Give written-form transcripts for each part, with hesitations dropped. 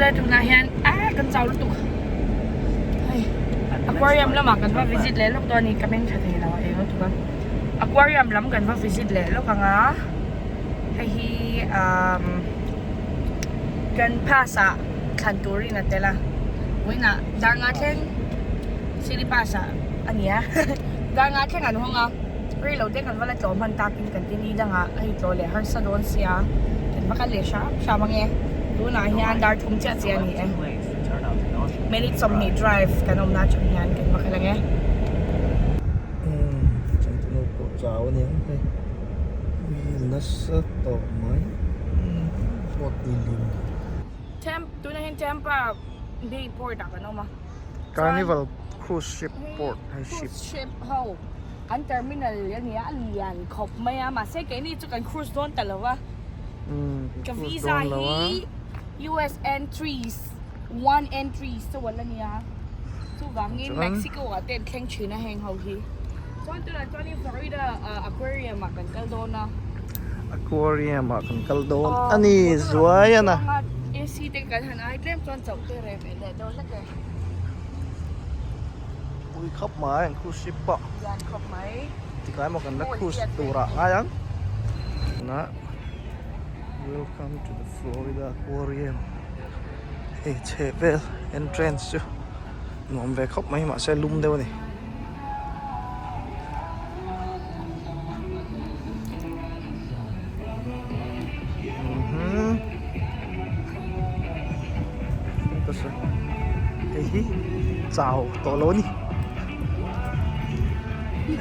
Awle tunah hian ah kan chau lutuk hei aquarium lamah kan va visit leh lawk dawn a ni ka meng tha thei lo a eng lutuk a aquarium lam kan va visit leh lawk ang a hei hi umm kan pass ah thlan turin a tel a vawiinah dar nga thleng city pass ah a ni a dar nga thleng an hawng a. Rei lo te kan va la tlawh hman takin kan ti ni dangah hei tlawh leh harsa dawn sia kan va kal leh hram hram ange tunah hian dar thum chiah chiah a ni e minute 20 drive kan awmna atang hian kan va kal ange. Umm changtunu pawh chau a niang hei wheel nasa tawh mai boat ni lim. Temp tunah hian Tampa Bay port ah kan awm a. Carnival cruise ship port hei ship. Cruise ship ho an terminal a nia a lian khawp mai a mahse keini chu kan cruise dawn ta lo va ka visa hi US entries one entries chu a la nia chuvangin Mexico ah te an thleng thin a heng ho hi chuan tunah chuanin Florida aquarium ah kan kal dawn a. Aquarium ah kan kal dawn a ni zuai a na. AC te kan han ai tlem chuan chauh te reh ve leh dawn hlek e. Pui khawp mai an cruise ship pawh. Lian khawp mai. Tikai maw kan la cruise turah ngai ang. Tunah welcome to the Florida Aquarium hei chheh vel entrance chu nuam ve khawp mai mahse lum deuh a ni. Hei hi chau tawh lo a ni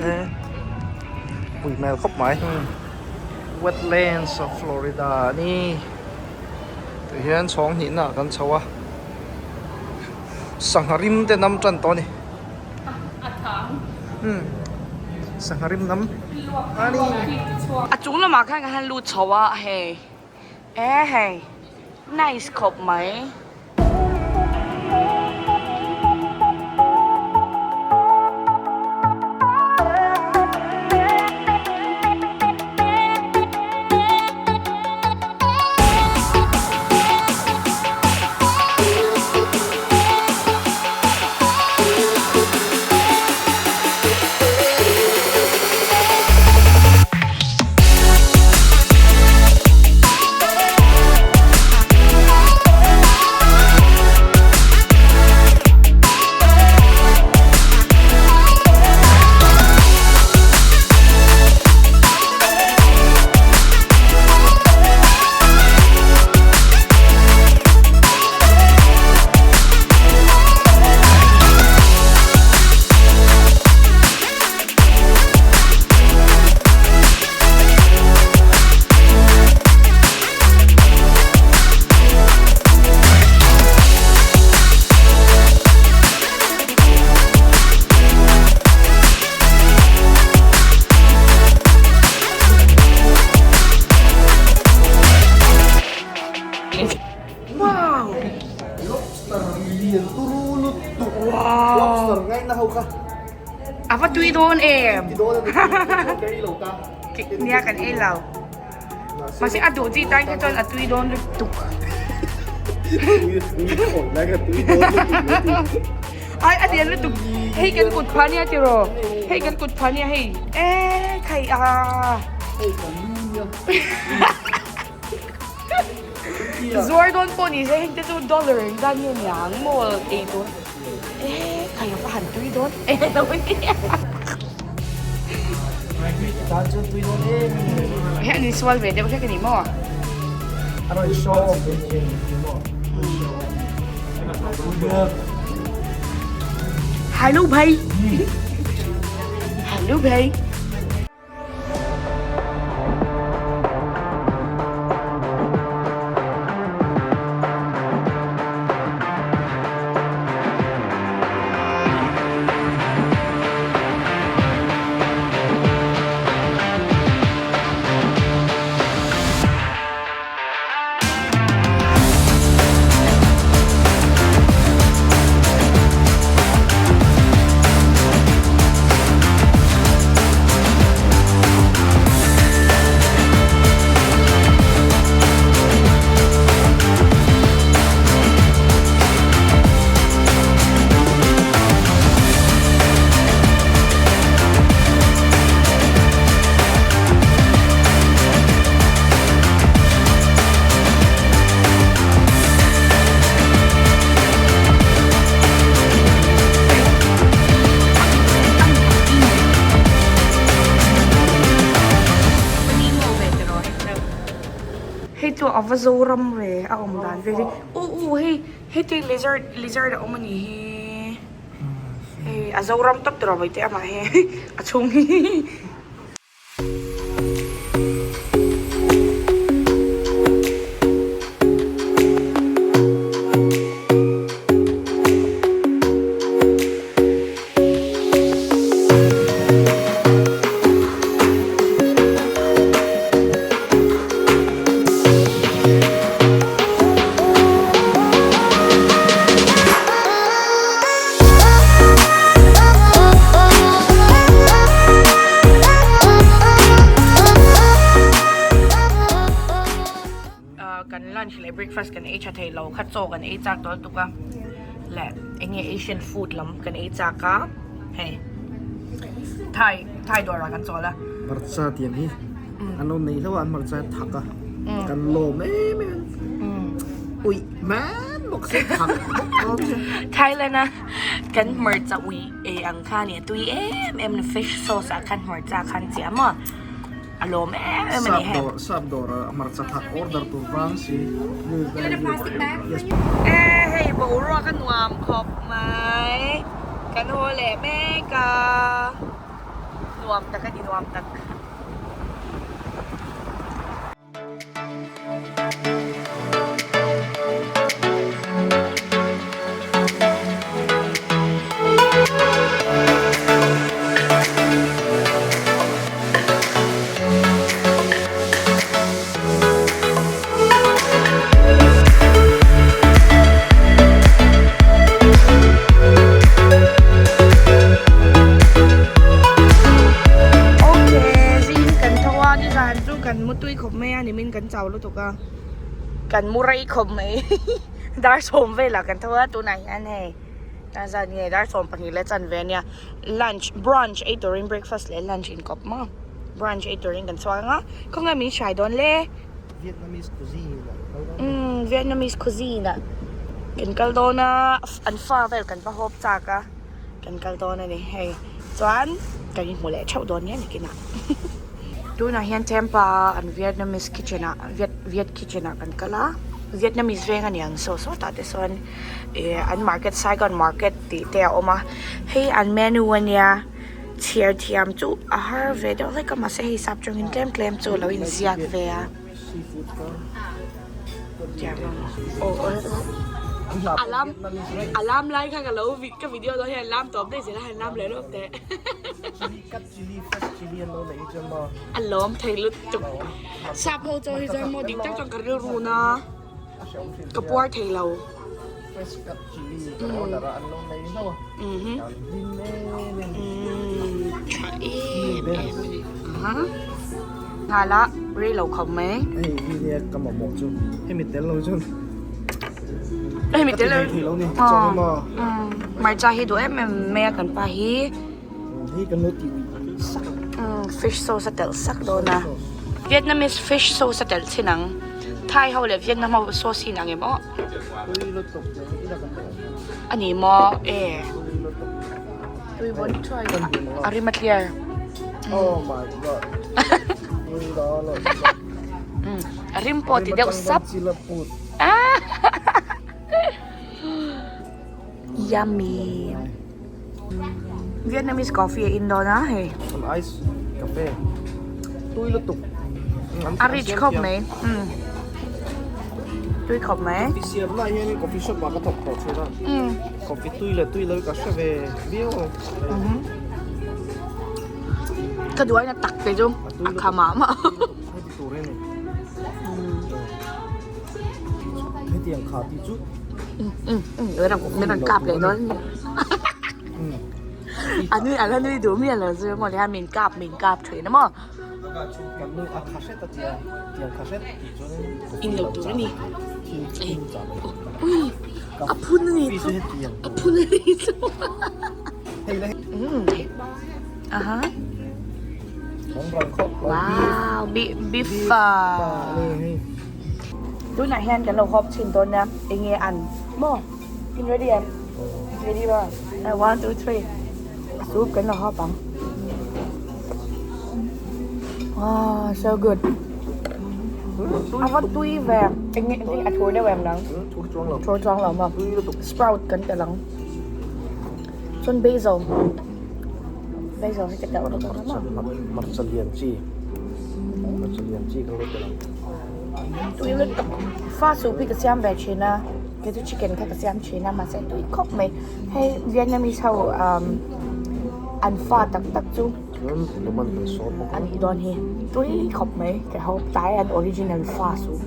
e pui hmel khawp mai wetlands of Florida a ni tah hian chhawng hnihna ah kan chho a sangha rim te nam tan tawh a ni. Sangha rim nam a ni. A chung lamah khan ka han lut chho a hei e hei nice khawp mai. Wow! Lobster lian turu lutuk. Wow! Lobster ngaina ho kha. A va tui dawn em? Ti dawn a ni. Ka ei lo ta. Nia kan ei lo. Mahse a duh chi tan kha chuan a tui dawn lutuk. Tui tui khawih lai kha tui dawn lutuk. Ai a lian lutuk. Hei kan kut phah nia tiraw. Hei kan kut phah nia hei. E khai a. Hei kan lu nia. Zuar dawn pawh ni se heng te chu dollar in zat nge niang maw ei tur e khai a va han tui dawn e lo nia. Hei an insual ve deuh hlek a ni maw? A rawn show off ve che ni maw? Hello bhai. Hello bhai. va Zoram ve a awm dan vel hi u u hei heti lizard lizard a awm a nih hi hei a Zoram tawp tawh lo mai teh amah hi a chhung hi. Kan lunch leh breakfast kan ei tha thei lo kha chaw kan ei chak tawh lutuk a leh eng nge asian food lam kan ei chak a hei thai thai dawrah kan chawl a. Hmarcha tiang hi an lo nei hlauh a an hmarcha thak a kan lawm em em uih hman bawk se thak bawk dawn che. Thailand a kan hmarcha uih ei ang kha nia tui em em ni fish sauce ah khan hmarcha khan chiah maw a lawm em em a ni hei. Sap dawr ah hmarcha thak order tur vang si. E hei boruak a nuam khawp mai kan haw leh mek a nuam tak a ni nuam tak. Okay, zing kan tho a nizan chu kan mu tui khawp mai a nimin kan chau lutuk a kan mu rei khawp mai dar sawm velah kan tho a tunah hian hei dar zat nge dar sawm pahnih leh chanve ania lunch brunch ei turin breakfast leh lunch inkawp maw brunch ei turin kan chhuak ang a khawnge min hrai dawn le. Vietnamese cuisine ah kal dawn Umm Vietnamese cuisine ah kan kal dawn a an fa vel kan va hawp chak a kan kal dawn a ni hei chuan kan inhmu leh theuh dawn nia nikinah tunah hian Tampa an Vietnamese kitchen ah Viet Viet kitchen ah kan kal a Vietnamese veng a niang saw saw tah te sawn ih an market Saigon market tih te a awm a hei an menu a nia. Chhiar thiam chu a har ve deuh hlek a mahse hei sap tawngin tlem tlem chu a lo inziak ve a. Alam alam lai kha ka lo ka video dawn hian lam tawp daih zel a han lam leh lawk teh. A lawm thei lutuk. Sap ho chaw hi chuan maw dik tak chuan ka rilru na. Ka puar thei lo. Tha em em a ni. Nghal a rei lo khawp mai. Hei hi nia ka mamawh chu hemi tel lo chuan hemi tel lo ni hmarcha hi duh em em mai a kan pa hi. Hei kan lo tih sak. Fish sauce a telh sak dawn a. Vietnamese fish sauce a telh chin ang. Thai ho leh Vietnam ho sauce hi inang em aw. A ni maw e. Tui bon thuai a rim a clear. Oh my god. A rim pawh ti deuh sap. Yummy. Vietnamese coffee a in dawn a hei. An ice cafe. Tui lutuk. A rich khawp mai. Tui khawp mai. Coffee siam lai hian coffee shop ah ka thawk tawh thin a. Coffee tui leh tui lo ka hre ve viau. Ka duai na tak te chu a kha mah mah. Heti tur hi a ni. Hetiang kha tih chu. Min rawn kap leh dawn a nui a la nui duh miah lo chu maw le min kap min kap thin a maw in lo tur a ni ui a phun a ni chu a phun a ni chu aha wow beef Tunah hian kan lo hawp chhin dawn nia eng nge an maw in ready em ready ba one two three soup kan lo hawp ang wow so good a va tui ve. Eng nge a thur deuh em nang? Thur chuang lo. Thur chuang lo maw? Sprout kan telh ang. Chuan basil. Basil hi ka telh lutuk a maw? Hmarcha lian chi. Hmarcha lian chi kan lo telh ang. Tui lutuk. Fa soup hi ka siam ve thin a. Kei chu chicken kha ka siam thin a mahse tui khawp mai. Hei Vietnamese ho an fa tak tak chu. Chuan luman kan sawm bawk a. A nih dawn hi. Tui khawp mai. Ka ho tlai an original fa soup.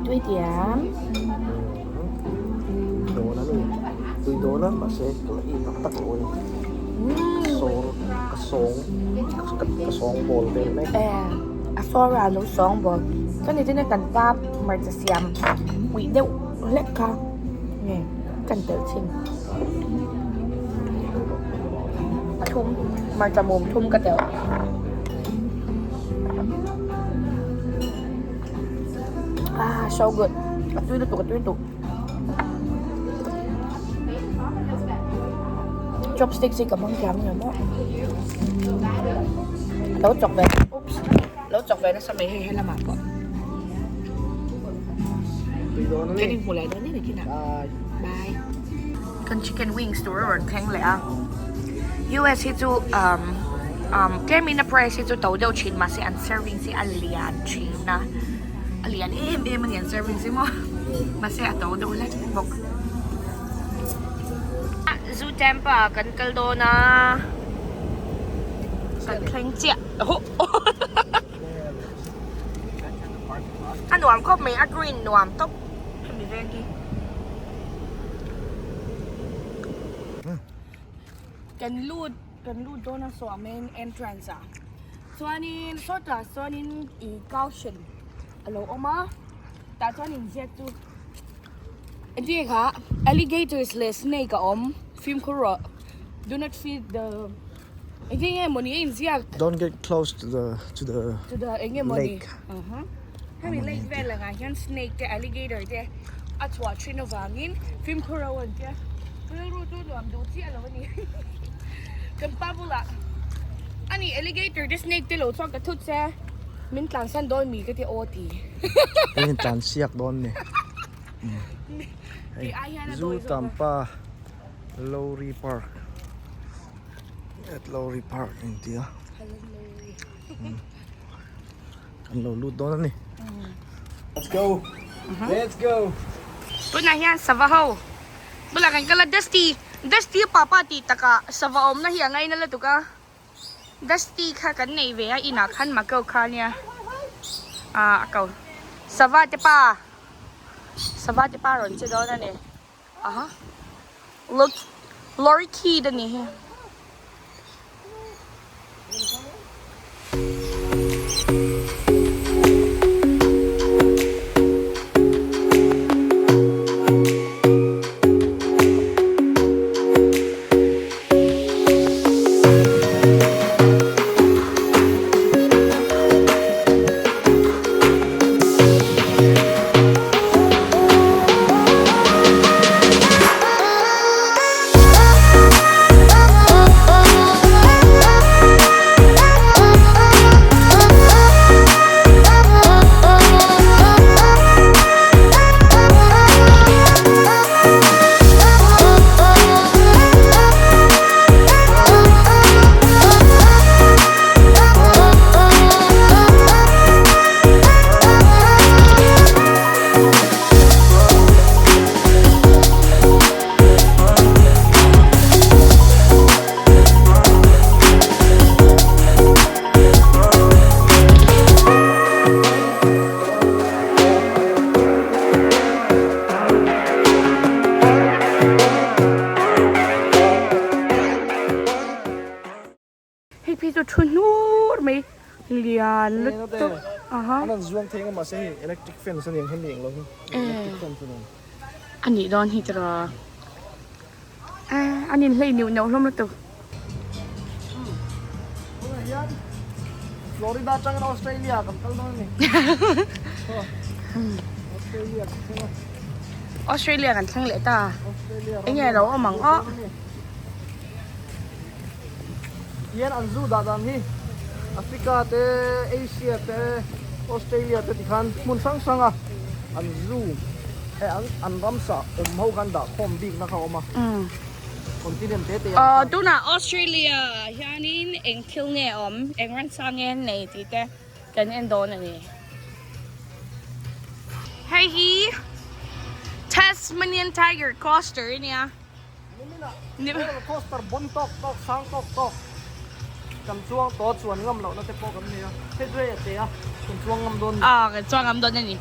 Tui tiam. Dawn a ni. Tui dawn a mahse ka la ei tak tak lo a ni. Sawr ka sawng ka sawng bawl vel mek. A sawr a lo sawng bawl. Chuan ni china kan pa hmarcha siam uih deuh hlek kha nge kan telh chhin. A thum hmarcha mum thum ka telh. Ah so good. A tui lutuk a tui lutuk. Chopsticks hi ka hmang thiam lo maw. Lo chawk ve oops lo chawk ve nasa mai hei helamah pawh. Kan inhmu leh dawn em kinah. Bye. Kan chicken wings tur a rawn thleng leh a. US hi chu um um tlem in a price hi chu to deuh thin mahse an servings hi a lian thin a. A lian em em a ni an servings hi maw mahse a to deuh hlek bawk. Zoo Tampa ah kan kal dawn a kan thleng chiah a nuam khawp mai a green nuam tawp hemi veng hi. Kan lut kan lut dawn a saw a main entrance ah chuanin sawtah chuanin ih caution a lo awm a tah chuan inziak chu Entir kha alligators leh snake a awm fimkhur rawh do not feed the engtin nge mawni a inziak Don't get close to the to the to the eng nge mawni lake. Hemi lake vel angah hian snake te alligator te a chhuah thin avangin fimkhur ro an tia rilru chu nuam duh chiah lo a ni kan pa bulah ani alligator te snake te lo chuan ka thut se min tlansan dawn mi ka ti aw ti. Hei tlan siak dawn ni. Hei Zu Tampa Lowry Park at Lowry Park ang ti a. Kan lo lut dawn a ni. Let's go. Let's go. Tunah hian sava ho bulah kan kal a Dusty Dusty papa tih takah sava awmna hi a ngaina lutuk a. Dusty kha kan nei ve a inah khan Mako kha nia ah a ko sava te pa sava te pa rawn che dawn a ni aha look lorikeet a ni hi. Hei phei chu thu hnur mai lian lutuk aha. An rawn zuang thei ang a mahse hei electric fence a ni ang hemi englo hi electric fence a ni ang. A nih dawn hi tiraw an inhlei neuh neuh hlawm lutuk. Tunah hian Florida atangin Australia kan kal dawn a ni. Australia kan thleng a. Australia kan thleng leh ta. Enge lo awm ang aw. Hian an zu dah dan hi. Africa te Asia te Australia te tikhan hmun hrang hrang a an zoo eh an an ramsa awm ho khan dah khawm bik na kha a awm a continent te te ah Aw tunah Australia hianin eng thil nge awm eng ransa nge an nei tih te kan en dawn a ni. Hei hi Tasmanian Tiger Coaster a nia. Roller coaster bon tawk tawk sang tawk tawk kan chuang tawh chuan ngam lohna te pawh kan nei a hei chu hei a che a kan chuang ngam dawn a ni. Aw kan chuang ngam dawn a ni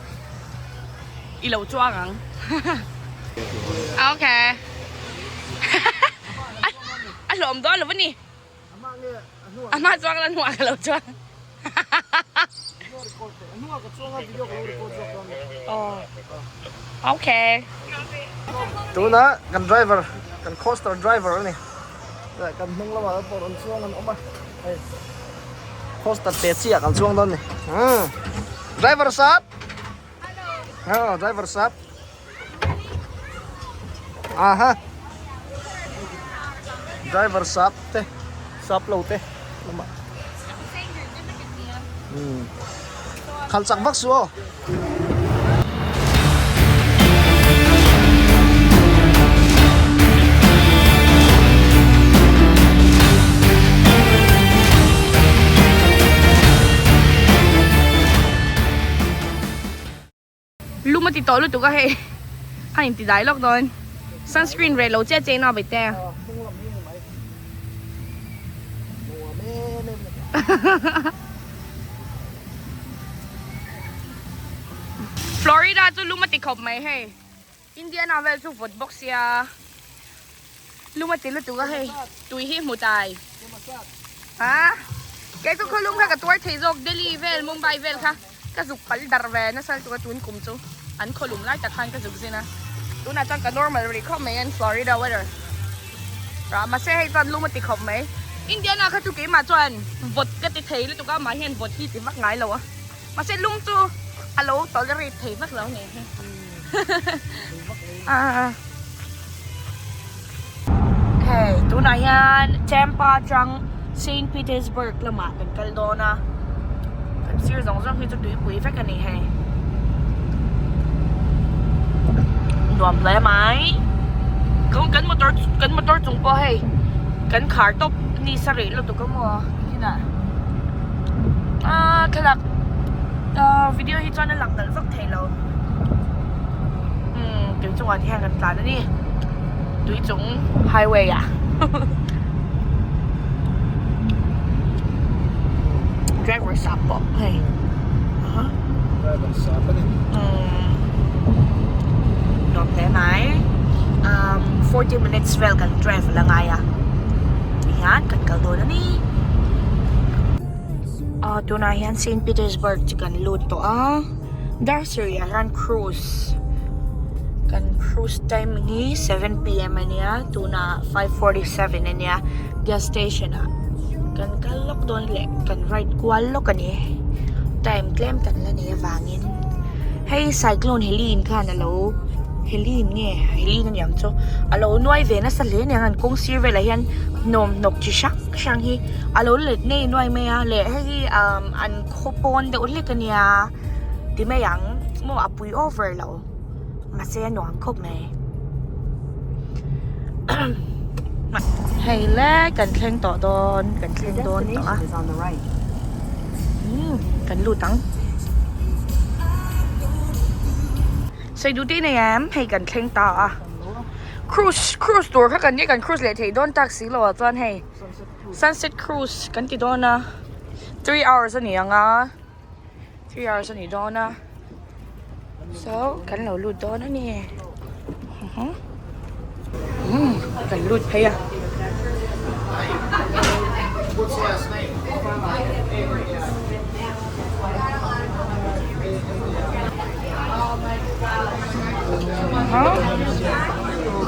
i lo chuang ang okay a hlawm dawn lo a ni a hma chuang la hnuah ka lo chuang okay Tuna kan driver kan coaster driver a ni kan hnung lamah pawh rawn chuang an awm a hei coaster te chiah kan chuang dawn a ni driver sap hello driver sap aha driver sap te sap lo te lamah umm khalh chak vak suh aw. Lum a ti tawh lutuk a hei a inti dai lawk dawn sunscreen reh lo chiah chiah in a bei te Florida chu lum a ti khawp mai hei Indiana vel chu vawt bawk sia lum a ti lutuk a hei tui hi hmu tai ha kei chu khawlum kha ka tuar thei zawk Delhi vel Mumbai vel kha ka zuk pal dar ve nasa lutuk a tun kum chu an khawlum lai tak khan ka zuk zin a tunah chuan ka normal rih khawp mai an Florida weather rah mahse hei chuan lum a ti khawp mai Indiana kha chu keimah chuan vawt ka ti thei lutuk a amah hian vawt hi ti vak ngai lo a mahse lum chu a lo tolerate thei vak lo nih hi Hei tunah hian Tampa atang Saint Petersburg lamah kan kal dawn a kan sir zawng zawng hi chu tuipui vek a ni hei nuam hle mai kan motor kan motor chung pawh hei kan khar tawp ni sarih lutuk a maw tikhinah ah thlalak ah video hi chuan a lang nalh vak thei lo umm tui chungah te hian kan tlan a ni tui chung highway ah driver sap pawh hei driver sap a ni umm nuam hle mai umm 40 minutes vel kan drive la ngai a tihian kan kal dawn a ni. Aw tunah hian Saint Petersburg chu kan lut tawh a dar sarih ah hian cruise kan cruise timing hi 7 pm ania tunah 5:47 ania gas station ah kan kal lawk dawn leh kan ride kual lawk a ni time tlem kan la nei avangin hei cyclone Helene khan alo Helene nge Helene aniang chu alo nuai ve nasa hle aniang an kawng sir velah hian hnawm hnawk chi hrang hrang hi a lo let ngei nuai mai a leh hei hi umm an khaw pawn deuh hlek ania ti mai ang maw a pui over lo mahse a nuam khawp mai hei le kan thleng tawh dawn kan thleng dawn tawh a umm kan lut ang sawi duh te i nei em hei kan thleng ta a. Cruise cruise tur kha kan nia kan cruise leh theih dawn tak si lo ah chuan hei sunset cruise kan ti dawn a 3 hours a ni ang a 3 hours a ni dawn a so kan lo lut dawn a ni umm kan lut phei a.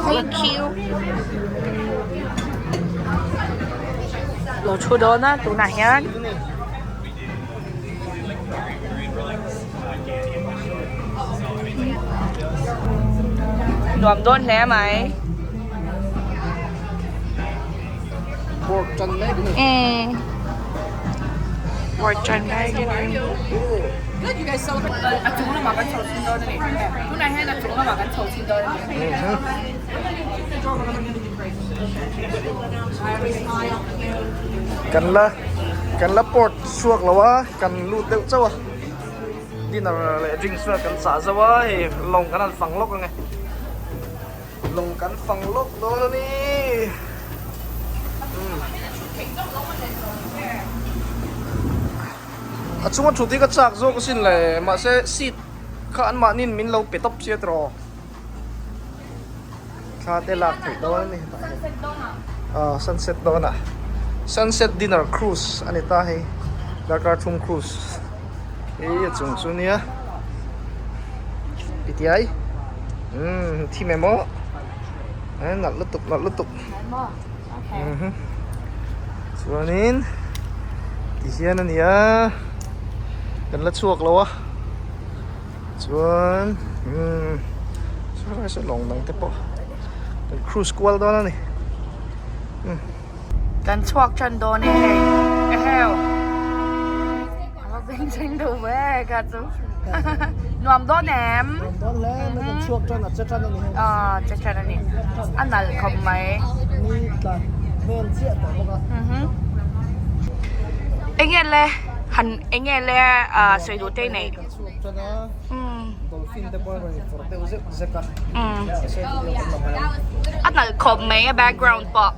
Thank you. Lo thu dawn a tunah hian nuam dawn hle mai. Port ṭan lai hian a ring. Kan la kan la port chhuak lo a kan lut deuh chauh a dinner leh drinks vel kan chah zo a hei lawng kan han fang lawk ange lawng kan fang lawk dawn a ni a chunga thut hi ka chak zawk asin le mahse seat kha anmahniin min lo pe tawp sia tiraw. Thla te lak theih dawn a ni hetah hian ah sunset dawn ah sunset dinner cruise a ni ta hei darkar thum cruise hei a chung chu nia pitiai umm thim em aw eh nalh lutuk nalh lutuk mhm chuanin tihian a ni a kan la chhuak lo a. Chuan umm saw lai saw lawng dang te pawh kan cruise kual dawn a ni umm. Kan chhuak tan dawn e hei eheu a va beng thleng deuh ve ka chu nuam dawn em nuam dawn hle mai kan chhuak tan a che tan a ni hei ah che tan a ni a nalh khawp mai ni tla vel chiah tawh bawk a mhm enge le han enge le ah sawi duh te nei. A nalh khawp mai a background pawh.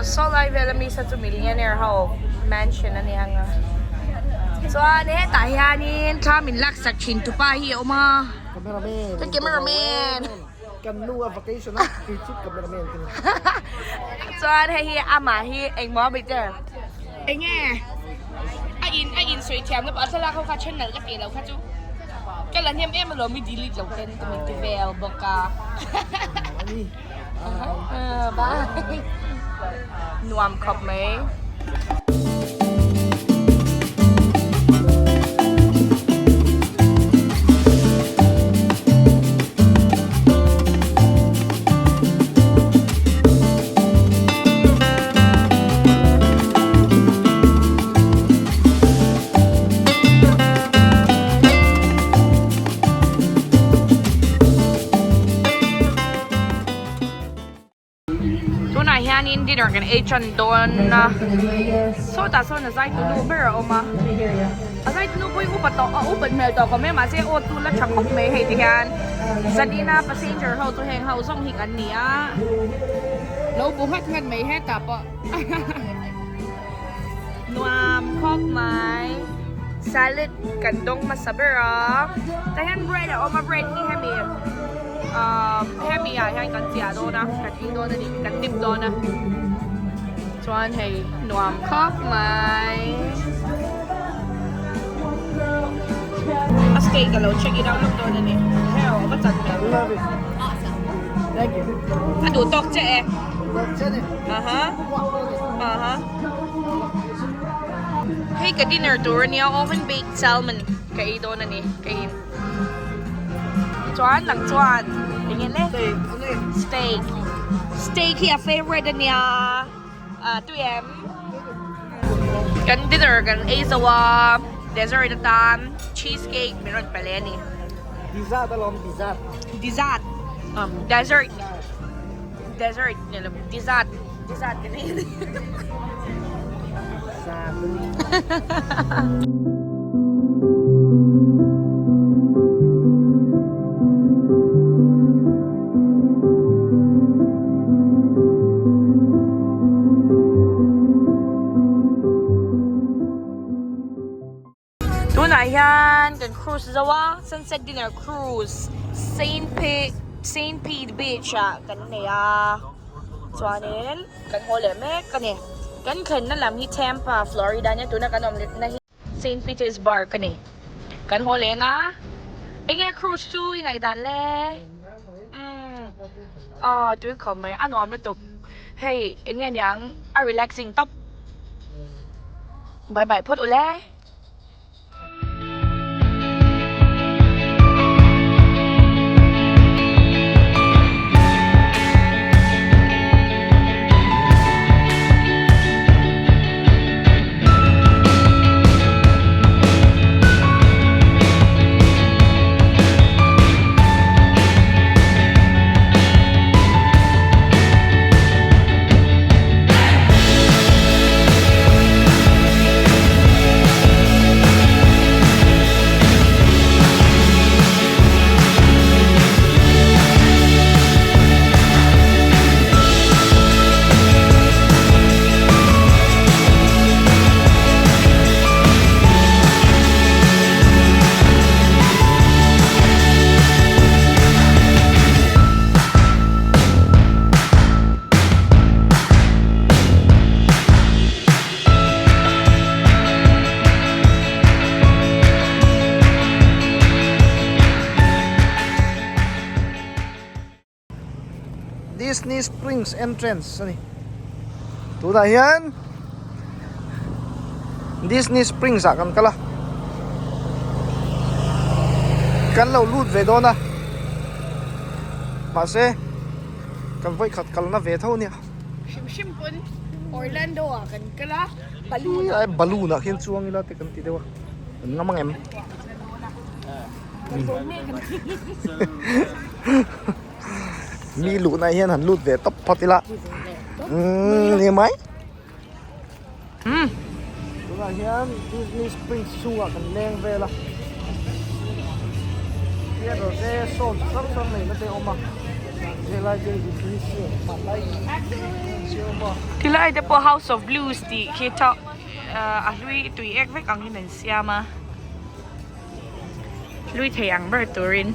Saw lai vel ami sa chu millionaire ho mansion a ni ang a chuan hetah hianin thla min laksak thin tupa hi a awm a cameraman Kan nu a vacation a kei chu cameraman ka ni. Chuan hei hi amah hi engmaw a bih che enge a in a in sawi thiam na pawh a thlalak ho kha channel ka tih loh kha chu ka la hnem em alawm i delete lo ten ka min ti vel bawk a bye nuam khawp mai. Tunah hianin dinner kan ei tan dawn a sawtah sawn a zai tunu ber a awm a a zai tunu pawh hi upa tawh a upat hmel tawh khawp mai mahse aw chu la tha khawp mai hei ti hian zanina passenger ho chu heng ho zawng hi kan ni a lo bu nghat nghat mai hetah pawh nuam khawp mai salad kan dawng hmasa ber a tah hian bread a awm a bread hi hemi. Umm hemi ah hian kan chiah dawn a kan ei dawn a ni kan dip dawn a chuan hei nuam khawp mai a steak a lo check it out lawk dawn a ni heo a va chan hmel a duh tawk che e aha aha hei ka dinner tur a nia oven baked salmon ka ei dawn a ni ka in. Chuan nang chuan eng nge le? Steak. Steak hi a favorite ania. Ah tui em? Kan dinner kan ei zo a, dessert atan cheesecake min rawn pe leh a ni. Dessert alawm dessert. Dessert. Um dessert. Dessert ni lo dessert. Dessert ka nei a ni. Tunah hian kan cruise zo a, sunset dinner cruise Saint Pete Saint Pete beach ah kan nei a chuanin kan haw leh mek a ni. Kan thlenna lam hi Tampa, Florida ania tuna kan awm na hi Saint Petersburg a ni. Kan haw leng a, enge cruise chu i ngaihdan le? Umm aw tui khawp mai a nuam lutuk hei enge niang a relaxing tawp. Bye bye phawt ule. Disney Springs entrance a ni tunah hian Disney Springs ah kan kal a kan lo lut ve dawn a mahse kan vawikhat kalna ve tho nia. Hrim hrim pawn Orlando ah kan kal a balloon ah balloon ah khian chuang ila te kan ti deuh a an ngam ang em mi luhna hian han lut ve tawp phawt ila umm ni mai tunah hian Disney Springs chhungah kan leng vel a theater te show chi hrang hrang neihna te a awm a helai te hi Disney siam hmanlai chi a awm a. Tilai te pawh House of Blues tih khi a hlui tui ek vek ang hian an siam a. Hlui thei ang ber turin.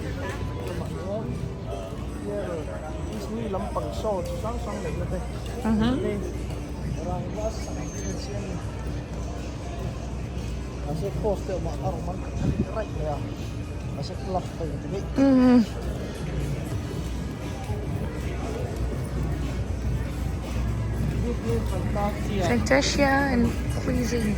Disney lampang show chi hrang hrang neihna te rangva sak ang chi an siam a ni. Mahse cross te awm a a roman catholic raih mai a mahse club te in ti daih. Disney Fantasia. Fantasia and Cuisine.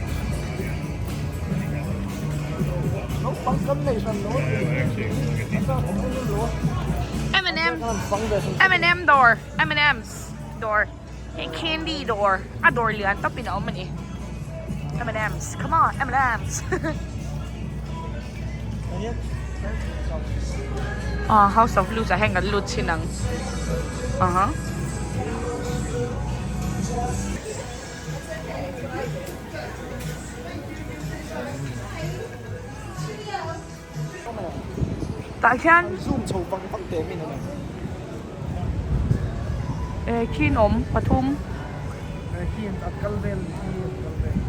M&M M&M dawr M&M's dawr hei candy dawr a dawr lian tawpin a awm a ni M&M's come on M&M's ah house of blues ah hian kan lut chhin ang aha. Tah hian eh khi an awm pathum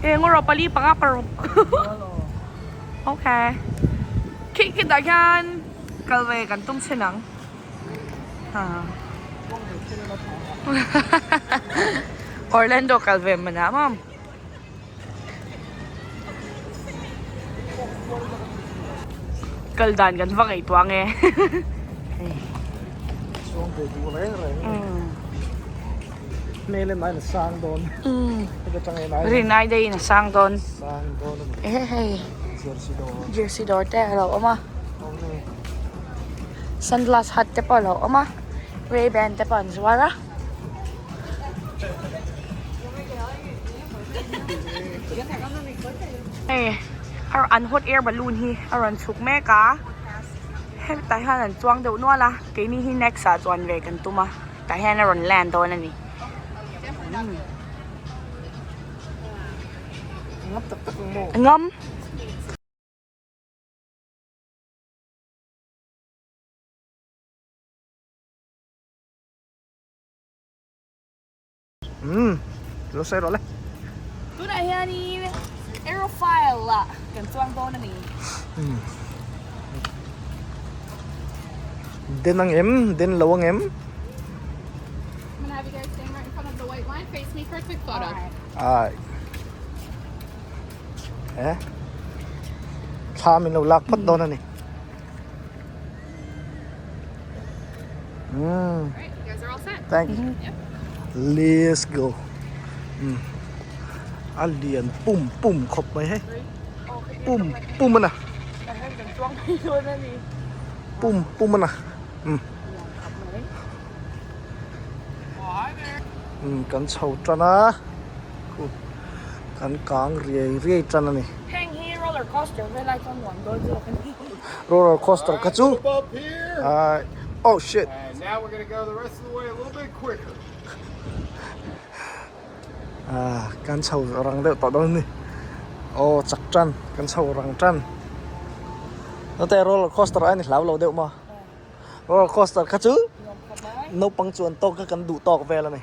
eh ngaw rawh pali panga paruk okay khi khi tah khian kal ve kan tum chhin ang ha Orlando kal ve man ah maw. Kal dan kan va ngaihtuah nge. Chuang ve duh reng reng. Hmel en aiin a sang dawn. Rin ai daihin a sang dawn. Sang dawn a ni. Hei. Jersey dawr. Jersey dawr te a lo awm a. Sunglass hut te pawh a lo awm a Ray Ban te pawh an zuar a. Hei an hot air balloon hi a rawn chhuk mek a hetah hian an chuang deuh nual a keini hi next ah chuan ve kan tum a tah hian a rawn land dawn a ni. Ngam. Umm lo sawi rawh le. Tunah hianin aerofoil ah kan chuang dawn a ni. Umm den ang em den lo ang em. Ai eh thla min lo lak phawt dawn a ni. Mm. Thank you. Let's go. Mm. A lian pum pum khawp mai hei. Pum pum a na. Pum pum a na. Mm. Mm, kan chho tan a. Kan kang riai riai tan a ni. Heng hi roller coaster velai chuan nuam dawn zawk a ni. Roller coaster kha chu oh shit. Kan chho rang deuh tawh dawn a ni. Aw chak tan kan chho rang tan. Nute roller coaster a ni hlau lo deuh maw. Roller coaster kha chu naupang chuan tawk kha kan duh tawk vel a ni.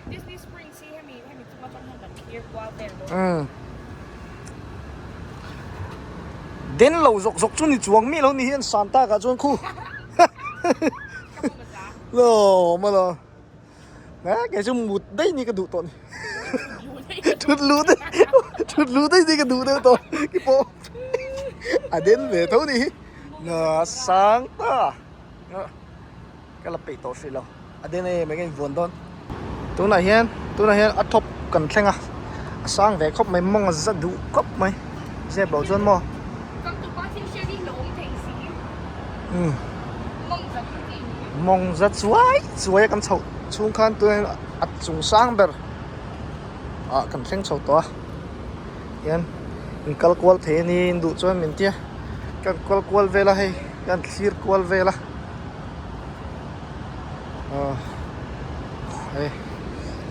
Den lo zawk zawk chu ni chuang mi lo ni hian san tak ah chuan khu lo ma lo eh kei chu mut daih ni ka duh tawh ni thut lu daih thut lu daih ni ka duh deuh tawh ki pawh a den ve tho ni hi na sang ta Ka la peih tawh hrih lo. A den em eng invuan dawn. Tunah hian tunah hian a top kan thleng a. A sang ve khawp mai mawng a za duh khawp mai. Zep loh chuan maw. Mawng za chuai chuai a kan chhoh chhung khan tunah hian a chung sang ber ah kan thleng chho tawh a. Hian in kal kual thei a ni in duh chuan min tia. Kan kal kual vel a hei kan thlir kual vel a. Hei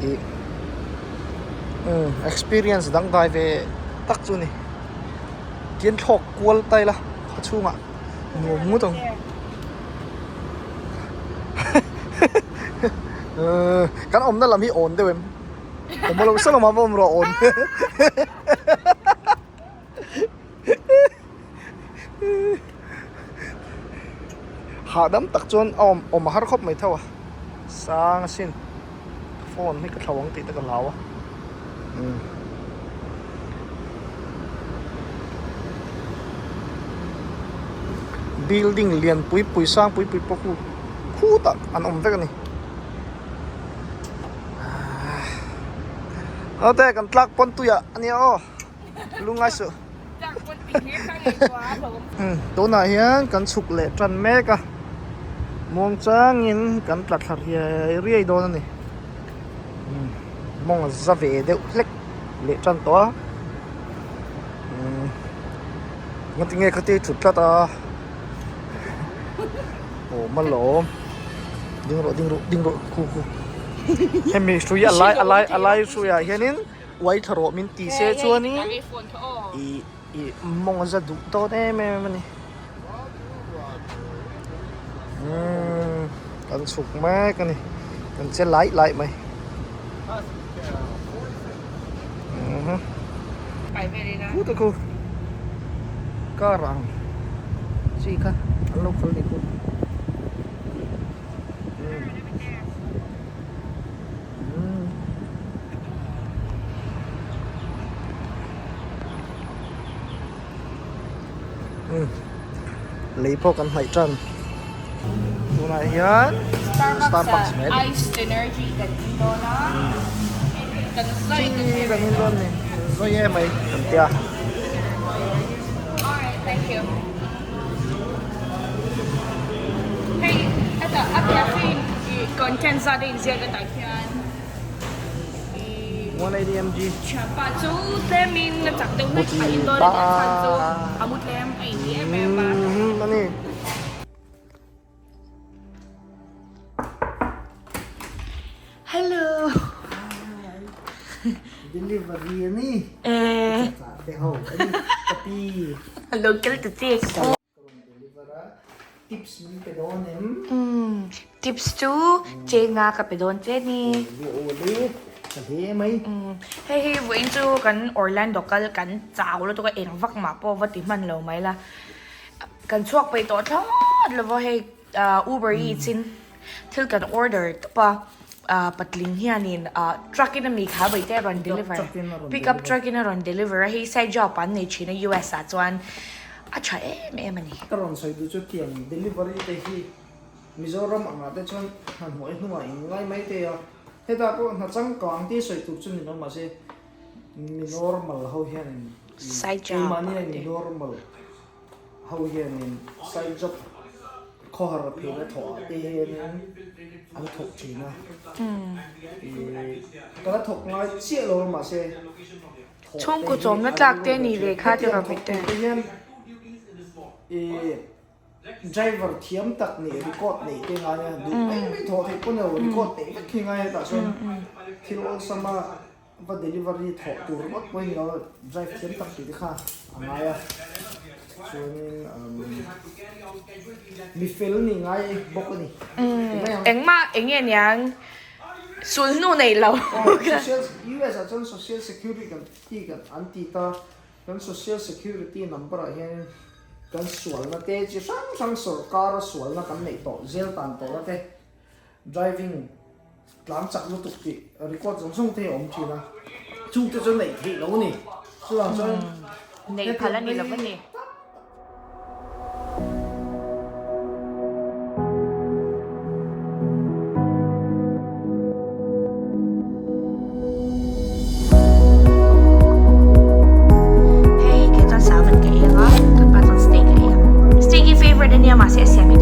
ih experience dang dai ve tak chu a ni tin thlawk kual ta ila a chhungah nuam ngawt ang kan awmna lam hi awn deuh em awm lo sa lamah va awm rawh awn. Hahdam tak chuan a awm awm a har khawp mai tho a sang asin phone hi ka thlo ang tih te ka hlau a umm building lian pui pui sang pui pui pawh khu khutah an awm vek a ni naute kan tlak pawn tuiah a nia aw. Lungai suh. Tunah hian kan chhuk leh tan mek a, muang changin kan tla thla riai riai dawn a ni. Mawng a za ve deuh hlek leh tan tawh a. Ngatinge khatia i thut tlat a? Aw malawm. Ding rawh ding rawh ding rawh khu khu. Hemi hrui a lai a lai a lai hruiah hianin. Uai thla rawh min ti se chuanin ih ih mawng a za duh dawn em em a ni. Umm kan chhuk mek a ni kan che lai lai mai. Umm khu te khu car ang chi kha an lo kal ni khu. Lei pawh kan hnaih tan tunah hian Starbucks mai a ni tea kan in dawn a ni zawi em mai kan tia. Hetah a cafe in ih content zat a inziak a tah khian ih 180 mg thianpa chu tlemin a chak deuh hlek a in dawn a nia chhan chu a mu tlem a inti em em a. A ni. Hello. Delivery a ni. Eh. Te ho a ni ka pi. Local te che. Ka rawn deliver a, tips min pe dawn em? Umm, tips chu chenga ka pe dawn che ni. Awle awle, ka hle mai. Umm, hei hi vawiin chu kan Orlando kal kan chau lutuk a, eng vak mah pawh va ti hman lo mai la. Kan chhuak peih tawh thlawt lo va hei Uber Eats in thil kan order tawp a, patling hianin truck in ami kha vawi te a rawn deliver, pick up truck in a rawn deliver a, hei side job an nei thin a US ah chuan a tha em em a ni. Ka rawn sawi duh chu tiang delivery te hi Mizoram angah te chuan hmanhmawh hnuah in ngai mai thei a, hetah pawh hna changkang tih sawi tur chu ni lo mahse mi normal ho hianin keimahni a mi normal ho hianin side job khawhar phena thawh ah te hianin an thawk thin a ih ka la thawk ngai chiah lo a mahse thawh te Chhungkaw chawmna tlak te ni ve kha te rawn te. Hetiang hian ih driver thiam tak nih record neih te ngai a duh mai mai thawh theih pawh ni lo record neih vek hi ngai a tah chuan thil awlsam a Va delivery thawh tur ringawt pawhin lo drive thiam tak tih te kha a ngai a, chuanin mi fel ni ngai bawk a ni ti mai ang. Engmah eng nge niang sulhnu nei lo. Aw social US ah chuan social security kan ti kan an ti ta, kan social security number ah hianin kan sualna te chi hrang hrang sawrkara sualna kan neih tawh zel tan tawhna te driving Tlang chak lutuk tih record zawng zawng te hi a awm thin a, chungte chu neih theih lo a ni. Chuvang chuan Neih phal a ni lo a ni. Hei kei chuan salmon ka ei ang a, kan pa chuan steak a ei ang. Steak hi favourite a nia mahse a siam hi.